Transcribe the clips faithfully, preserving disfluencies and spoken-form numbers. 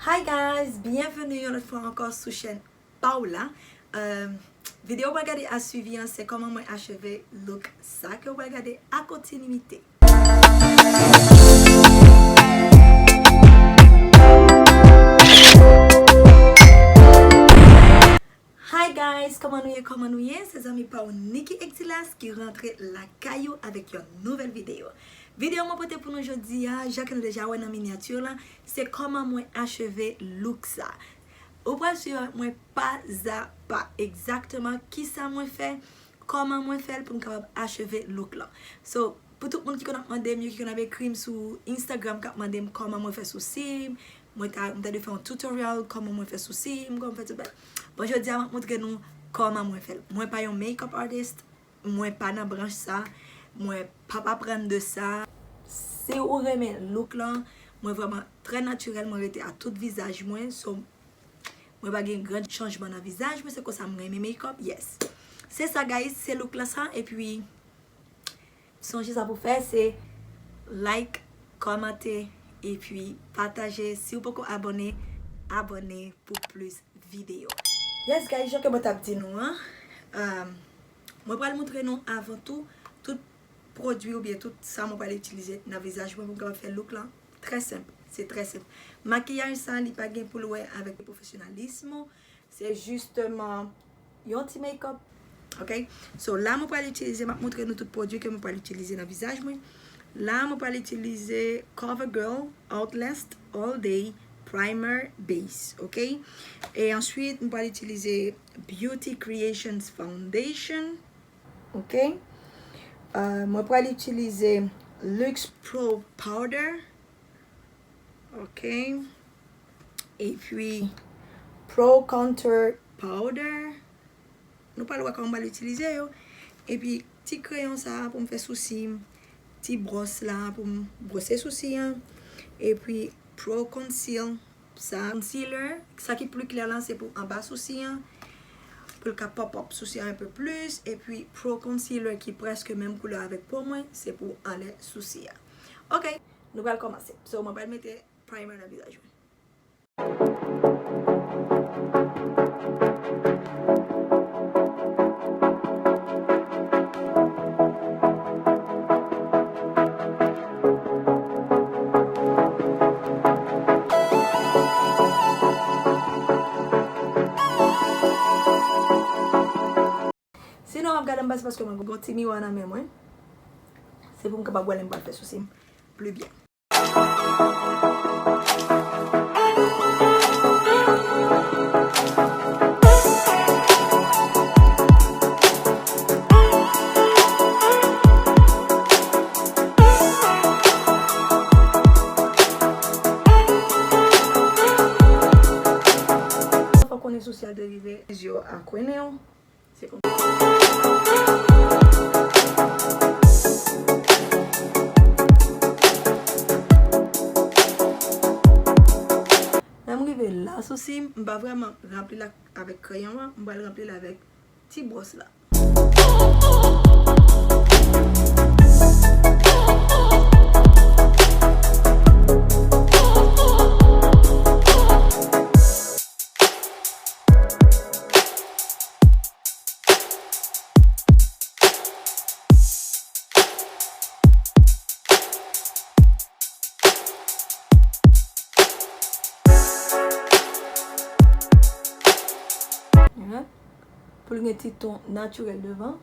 Hi guys, byenveni yon lòt fwa ankò sou chèn pa w la. Euh, videyo w pral gade a swivi an se kòman mwen acheve look sa ke w pral gade a kontinite. Hi guys, kòman nou ye, kòman nou ye? Se zanmi pa w Nicky Exilas ki rantre lakay ou avèk yon nouvèl videyo. Videyo mwen pote pou nou jodi a, jan ke nou deja wè nan minyati la, se kòman mwen acheve look sa. Ou pral swiv avèk mwen pa a pa, egzakteman kisa mwen fè, kòman mwen fè l pou m kapab acheve look lan. So, pou tout moun ki konn ap mande m, yo ki konn ap ekri m sou Instagram, k ap mande m kòman mwen fè sousi m, mwen ta, mwen ta dwe fè yon tutorial, kòman mwen fè sousi m, kòman mwen fè tout bagay. Bon, jodi a, m ap montre nou kòman mwen fè l. Mwen pa yon makeup artist, mwen pa nan branch sa, mwen p ap aprann de sa. Si ou renmen look lan, mwen vrèman trè natirèl, mwen rete a tout vizaj mwen, so mwen pa gen gran chanjman nan vizaj mwen, se konsa m renmen makeup, yes. Se sa, guys, se look lan sa, epi sonje sa pou fè, se like, kòmante, epi pataje. Si w poko abòne, abòne pou plis videyo. Yes, guys, jan ke mwen t ap di nou an, um, mwen pral montre nou avan tou, tout pwodui oubyen tout sa mwen pral itilize nan vizaj mwen pou m kapab fè look lan. Trè senp, se trè senp. Makiyaj sa, li pa gen pou l wè avèk pwofesyonalis. Se jisteman yon ti makeup. Ok? So, la mwen pral itilize, m ap montre nou tout pwodui ke mwen pral itilize nan vizaj mwen. La, mwen pral itilize CoverGirl Outlast All Day Primer Base. Ok? E answit, mwen pral itilize Beauty Creations Foundation. Ok? Euh, mwen pral itilize Lux Pro Powder. Ok? Epi Pro Contour Powder. Nou pral wè kòman m pral itilize yo. Epi ti kreyon sa a pou m fè sousi m. Ti bwòs la pou m bwose sousi an. Epi Pro Conceal sa. Concealer, sa ki pli klè lan, se pou anba sousi an. Pou l ka pop up sousi an un peu plus. Epi Pro Concealer ki prèske menm koulè avèk po mwen, se pou anlè sousi an. Ok, nou pral kòmanse. So, mwen pral mete primer nan vizaj mwen. Sinon, w ap gade anba, se paske mwen gen yon ti miwa nan men mwen. Se pou m kapab wè lè m pral fè sousi m pli byen. Fò konnen sou syèl de rive, yo a konnen w. Se konsa. Lè m rive la, sousi m, m pa vrèman ranpli l ak, avèk kreyon an, m pral ranpli l avèk ti bwòs la. Pou l gen ti ton natirèl devan.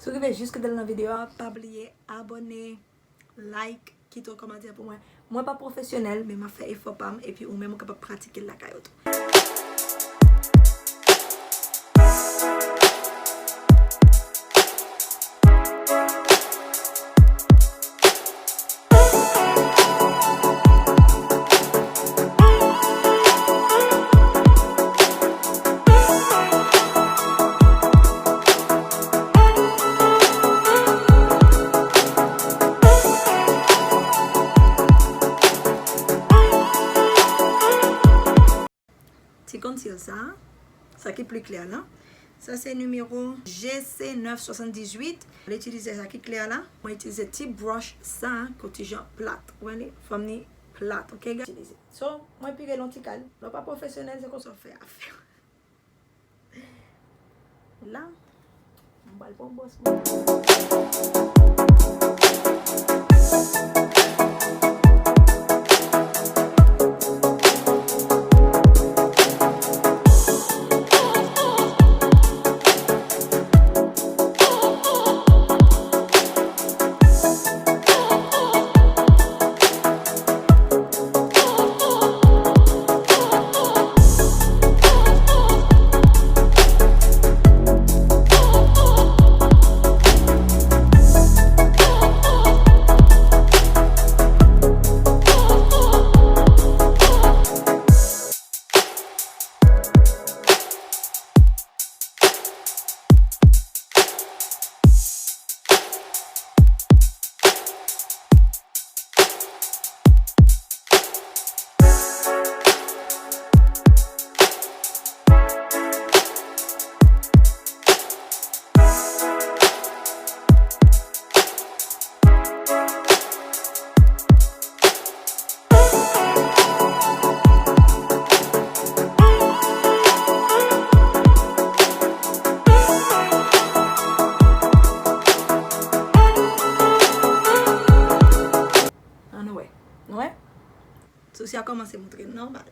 Si w rive jiskadan nan videyo a, pa bliye abòne, like, kite yon kòmantè pou mwen. Mwen pa pwofesyonèl, men m ap fè efò pa m, epi ou menm ou kapab pratike l lakay ou tou. Conceal sa, sa ki pli klè la. Sa se nimewo G C nèf swasanndizwit. Mwen itilize sa ki klè la. Mwen itilize ti brush sa, ki yon ti jan plat. Ou wè li? Fòm li plat, ok, guys? Itilize. So, mwen pire l yon ti kal. Lè w pa pwofesyonèl, se konsa w fè afè. La, m pral pran bwòs mwen. An nou wè. Nou wè? Sousi a kòmanse montre m nòmal.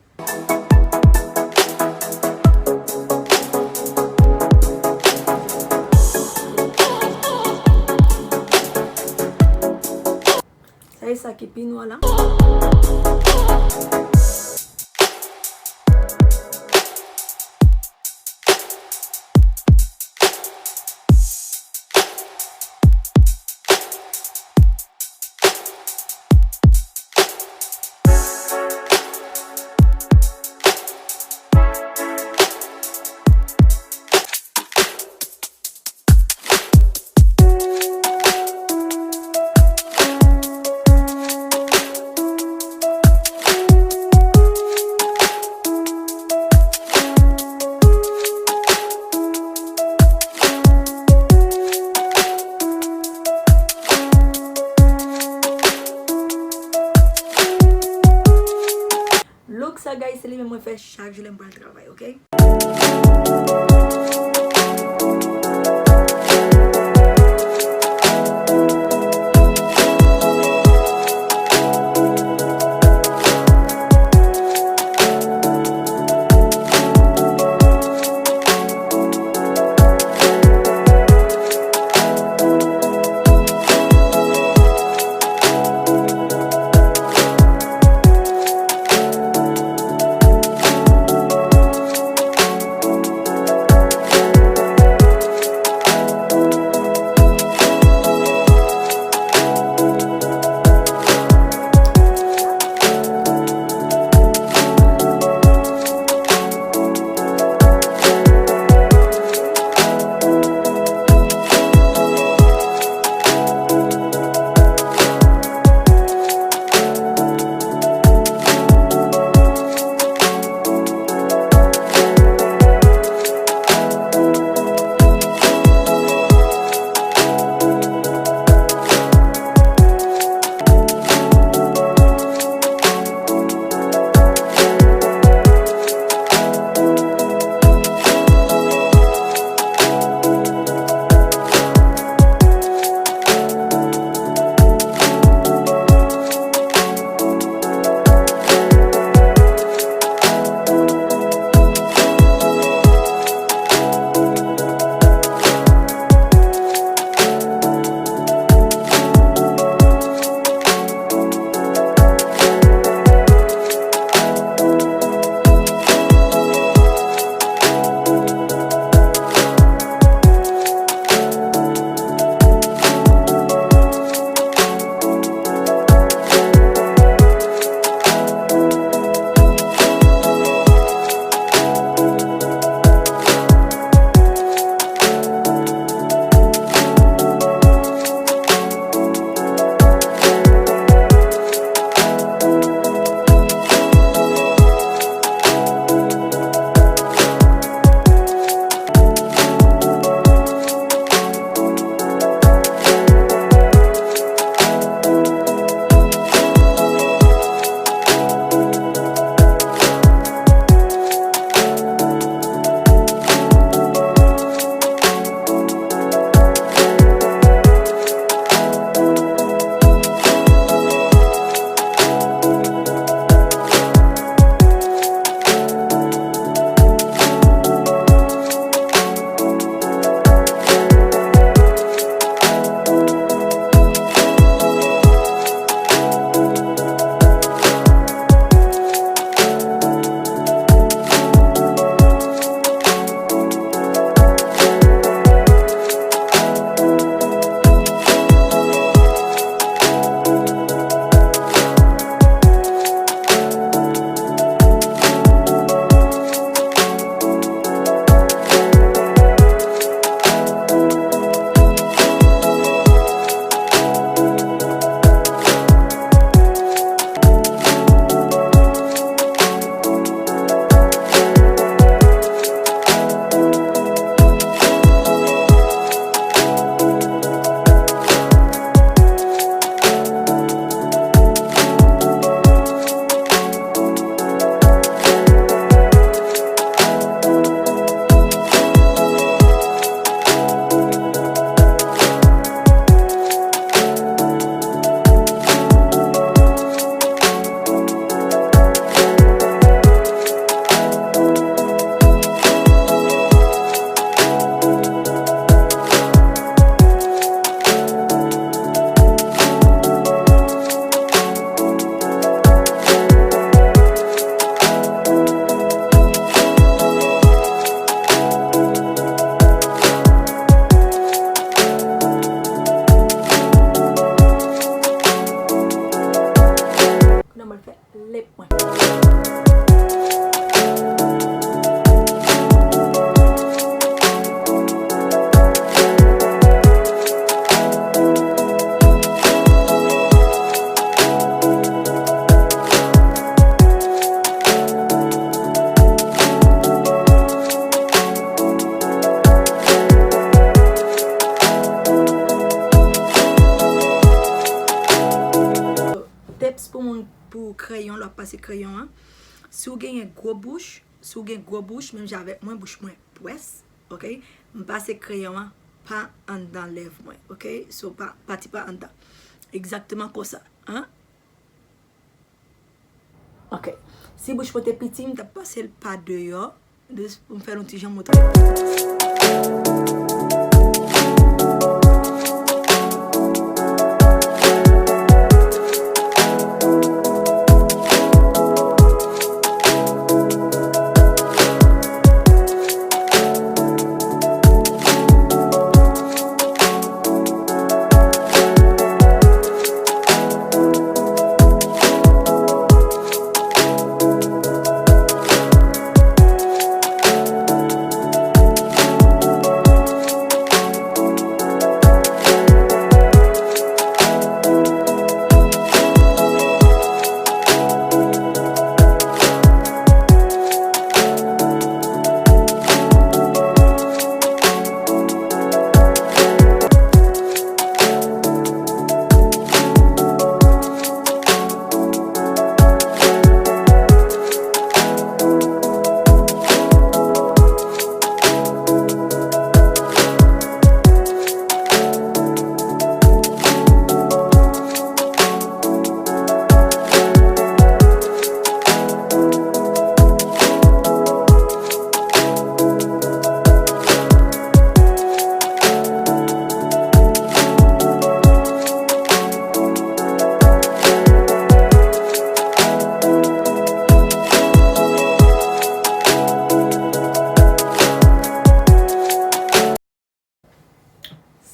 Sa e sa ki pi nwa la. Look sa, guys, se li menm mwen fè chak jou lè m pral travay, ok? Pase kreyon an. Si w genyen gwo bouch, si w gen gwo bouch, menm jan avèk mwen, bouch mwen pwès, ok? M pase kreyon an pa anndan lèv mwen, ok? So, pa, pati pa anndan. Egzakteman konsa, an? Ok. Si bouch mwen te piti, m t ap pase l pa deyò. Jis pou m fè nou ti jan montre.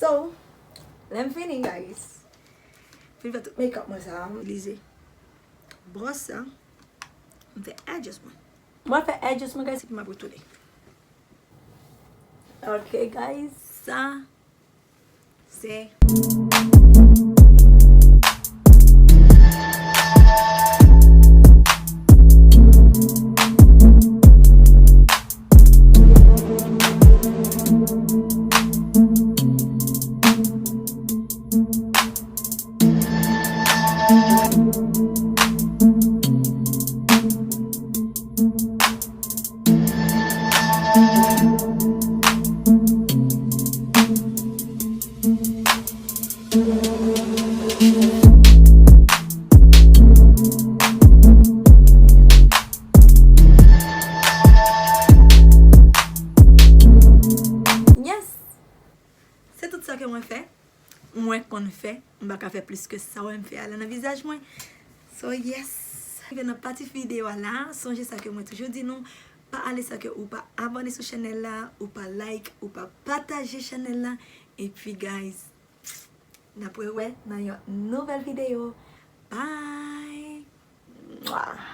So, lè m fini, guys. Fin fè tout makeup mwen sa, m itilize bwòs sa. M fè edges mwen. Mwen fè edges mwen, guys, epi m ap retounen. Ok, guys, sa se. Yes! Se tout sa ke mwen fè. Mwen konn fè. M pa ka fè plis ke sa w wè m fè a la nan vizaj mwen. So, yes. Rive nan pati videyo a la. Sonje sa ke mwen toujou di nou. Pa ale san ke ou pa abòne sou chanèl la, ou pa like, ou pa pataje chanèl la. Epi, guys, n ap rewè nan yon nouvèl videyo. Bye! Mwah!